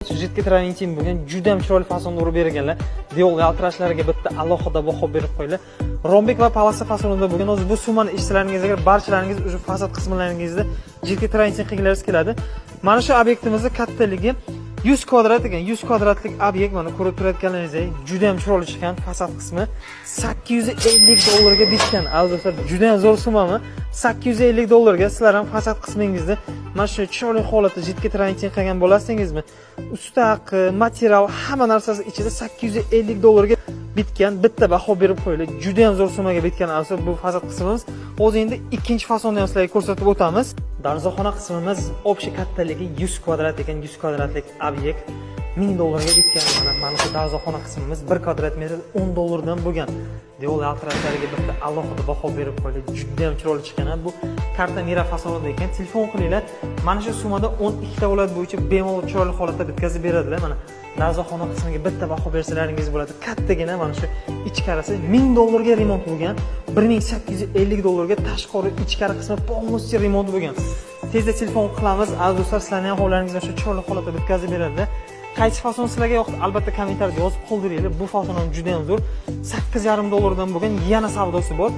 Жидкий travertin bo'lgan, juda ham chiroyli fasonda urib berganlar. Devor yaltirashlariga bitta alohida baho berib qo'yinglar. Ромбик va полоса fasonida bo'lgan. Hozir bu summani eshitsalaringiz agar, barchalaringiz уже fasad qismlaringizda жидкий travertin qilgilaringiz keladi. Mana shu obyektimizni kattaligi 100 kvadrat ekan. 100 kvadratlik obyekt, mana ko'rib turayotganlaringizdek, juda ham chiroyli chiqqan fasad qismi 850 dollarga bitgan. Aziz do'stlar, juda ham zo'r summami? 850 dollarga sizlar ham fasad qismingizni mana shu chiroyli holatda жидкий travertin qilgan bo'lasizmi? Usta haqi, material, hamma narsasi ichida 850 dollarga bitgan. Bitta baho berib qo'yinglar. Juda ham zo'r summaga bitgan, aziz, bu fasad qismimiz. Hozir endi ikkinchi fasonni ham sizlarga ko'rsatib o'tamiz. Darvozaxona qismimiz общий kattaligi 100 kvadrat ekan. 100 kvadratlik obyekt 1000 dollarga bitgan. Mana shu darvozaxona qismimiz 1 kvadrat metr 10 dollardan bo'lgan. Devor yaltirashlariga bitta alohida baho berib qo'yinglar. Juda ham chiroyli chiqqan. Bu карта мира fasonida ekan. Telefon qilinglar. Mana shu summada 12 ta viloyat bo'yicha bemalol chiroyli holatda bitkazib beradilar. Mana darvozaxona qismiga bitta baho bersalaringiz bo'ladi. Kattagina mana shu ichkarisi 1000 dollarga remont bo'lgan. 1850 dollarga tashqari, ichkari qismi полностью remont bo'lgan. Tezda telefon qilamiz. Aziz do'stlar, sizlarning ham hovlaringizni shu chiroyli holatda bitkazib beradilar. Qaysi fason sizlarga yoqdi? Albatta kommentariyada yozib qoldiringlar. Bu fason ham juda ham zo'r. 8,5 dollardan bo'lgan, yana savdosi bor.